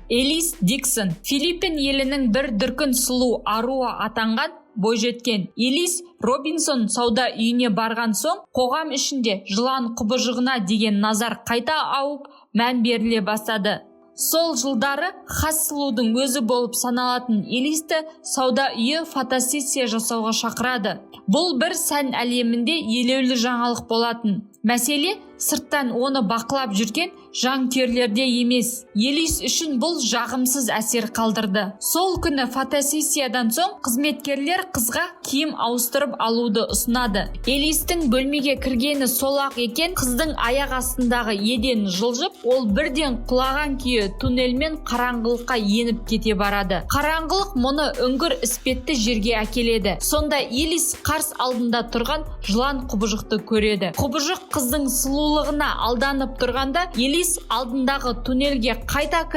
Элис Диксон Филиппин елінің бір дүркін сұлу аруы атанған бойжеткен Элис Робинсон сауда үйіне барған соң, қоғам ішінде жылан құбыжығына деген назар қайта ауып, мән беріле бастады. Сол жылдары хас сұлудың өзі болып саналатын Элисті сауда үйі фотосессия жасауға шақырады. Бұл бір сән әлемінде елеулі жаңалық болатын. Мәселе сырттан оны бақылап жүрген жанкүйерлерде емес, Елис үшін бұл жағымсыз әсер қалдырды. Сол күні фотосессиядан соң қызметкерлер қызға киім ауыстырып алуды ұсынады. Элистің бөлмеге кіргені сол-ақ екен, қыздың аяқ астындағы еден жылжып, ол бірден құлаған күйі туннельмен қараңғылыққа еніп кете барады. Қараңғылық мұны үңгір іспетті жерге әкеледі. Сонда Элис қарс алдында тұрған жылан құбыжықты көреді. Құбыжық қыздың сұлулығына алданып тұрғанда, Элис алдындағы туннельге қайта кіріп